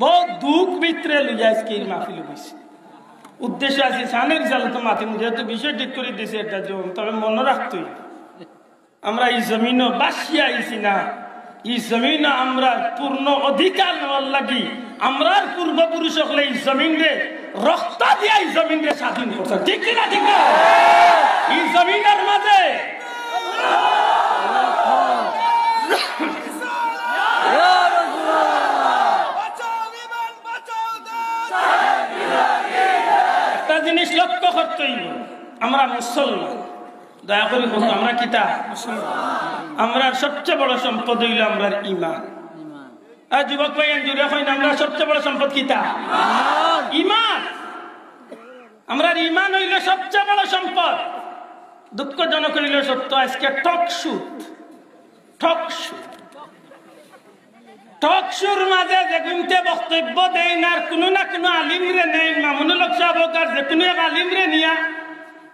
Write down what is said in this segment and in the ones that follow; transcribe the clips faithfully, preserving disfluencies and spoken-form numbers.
বহুত দুঃখ ভিতরে লইয়া আজকে এই মাহফিল বইছি। উদ্দেশ্য আছে সানের জালতো মাতি মুঝে তো বিষয় ঠিক করে দিছে একটা জীবন, তবে মনে রাখতই আমরা এই জমিনও বাসিয়া আইছি না, এই জমিনও আমরার পূর্ণ অধিকার নেওয়ার লাগি আমরার পূর্বপুরুষ হকলে এই জমিনরে রক্ত দিয়া এই জমিনরে স্বাধীন করছে, ঠিক কি না? ঠিক না? এই জমিনের মাঝে একটা জিনিস লক্ষ্য করতে হইব, আমরা মুসলমান, দয়া করি বলতো, আমরা কিতা? আমরার সবচেয়ে বড় সম্পদ হইল আমরার ইমান। আর যুবক ভাই, জুড়ে কইন, আমরার সবচেয়ে বড় সম্পদ কিতা? ইমান। আমরার ইমান হইল সবচেয়ে বড় সম্পদ। দুঃখজনক হইল সত্য, আজকে টকশু, টকশু, টকশুর মাঝে যেগুনতে বক্তব্য দেইন আর কোনো না কোনো আলিমরে নেইন, মামুনুল হক সাহেব হোক আর যে কোনো এক আলিমরে নিয়া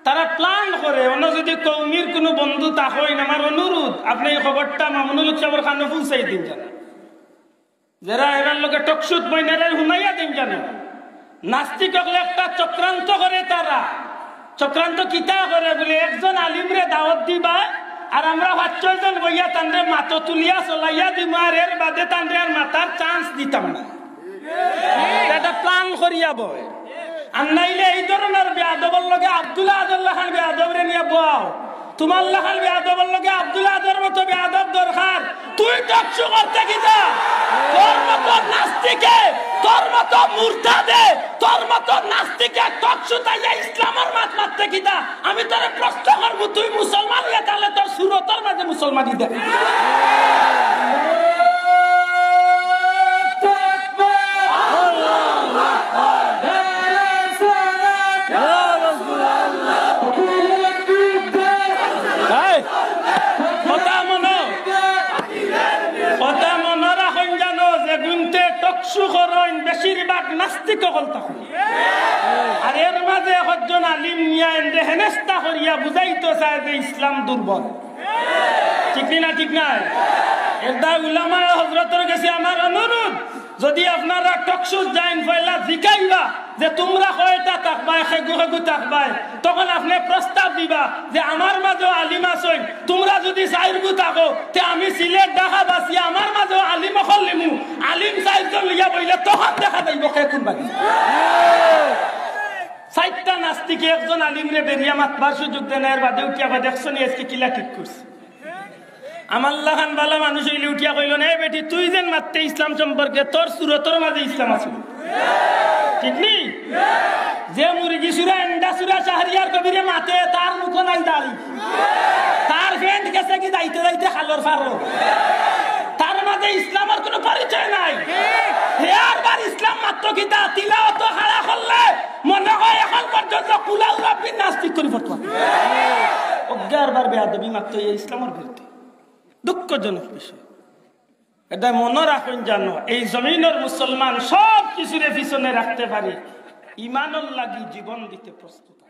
তারা প্ল্যান করে, অন্য যদি কৌমির কোনো বন্ধু তা হইন, আমার অনুরোধ, আপনি এই খবরটা মামুনুল হক সাহেবর কানো পৌঁছাই দিন জানো। যারা এরার লগে টকশুত বইন এরারে হুনাইয়া দিন জানো। নাস্তিক হকলে একটা চক্রান্ত করে তারা। চক্রান্ত কিতা করে বলে, একজন আলিমরে দাওয়াত দিবা, আর আমরা পাঁচ ছয় জন বইয়া তানরে মাতো তুলিয়া চলাইয়া দিমু, আর এর বাদে তানরে আর মাতার চান্স দিতাম না। এটা প্ল্যান করিয়া বয়। আর নাইলে এই ধরনের বেয়াদবর লগে আব্দুল আহাদর লাখান বেয়াদবরে নিয়ে বওয়াও। তোমার লাখান বেয়াদবর লগে আব্দুল আহাদর মতো বেয়াদব দরকার। তুই টকশু করতে কিতা? তোর মতো নাস্তিকে, তোর মতো মুরতাদে, তোর মতো নাস্তিকে টকশু তাইয়া ইসলামর মাত মারতে কিতা? আমি তোরে প্রশ্ন করবো, তুই মুসলমান হইয়া তাহলে তোর সুরতর মাঝে মুসলমানি দেখ। এই, কথা মনো, কথা মনো রাখইন জানো, যেগুনতে টকশু করইন, বেশিরভাগ নাস্তিক হকল তখন। আর এর মাঝে একজন আলিম নিয়া এনরে হেনস্তা করিয়া বুঝাইতো চায় যে ইসলাম দুর্বল। ঠিক নি না? ঠিক নাই? এর দায় উলামায়ে হজরতর গেছে আমার অনুরোধ, যদি আপনারা টকশুত যাইন, পয়লা জিকাইবা যে তোমরা কয়টা থাকবায়, খেগু খেগু থাকবায়, তখন আপনি প্রস্তাব দিবা যে আমার মাঝেও আলিম আছইন, তোমরা যদি চাইরগু থাকো, তে আমি সিলেট ঢাকা বাসি, আমার মাঝেও আলিম অকল লিমু, আলিম চাইরজন লইয়া বইলে তখন দেখা যাইব কে কোন বাড়ি। চাইরটা নাস্তিকে একজন আলিমরে বেরিয়া মাতবার সুযোগ দেন, এর বাদে উঠিয়া কয়, "দেখছো নি আজকে কিলা ঠিক করছে?" আমার লাখান বালা মানুষ হইলে উঠিয়া কইল না, "এ বেটি, তুই যেন মাততে ইসলাম সম্পর্কে, তোর সুরতর মাঝে ইসলাম আছে।" ঠিক নি? যে মুরগি সুরা, এন্ডা সুরা, শাহরিয়ার কবিরে মাতে, তার মুখো নাই দাড়ি। তার ফেন্ট গেছে কি যাইতে যাইতে খালর ফারো। তার মাঝে ইসলামর কোনো পরিচয় নাই। হে আরবার ইসলাম মাত্র কিতা? তিলাওয়াত খাড়া করলে মনে হয় এখন পর্যন্ত কুলাউ রাব্বির নাস্তিক করি ফটো। অজ্ঞারবার বেয়াদবি মাত্র এই ইসলামর বিরুদ্ধে। দুঃখজনক বিষয়। এটা মনে রাখইন জানো, এই জমিনর মুসলমান সব কিছুরে পিছনে রাখতে পারে, ইমানর লাগি জীবন দিতে প্রস্তুত।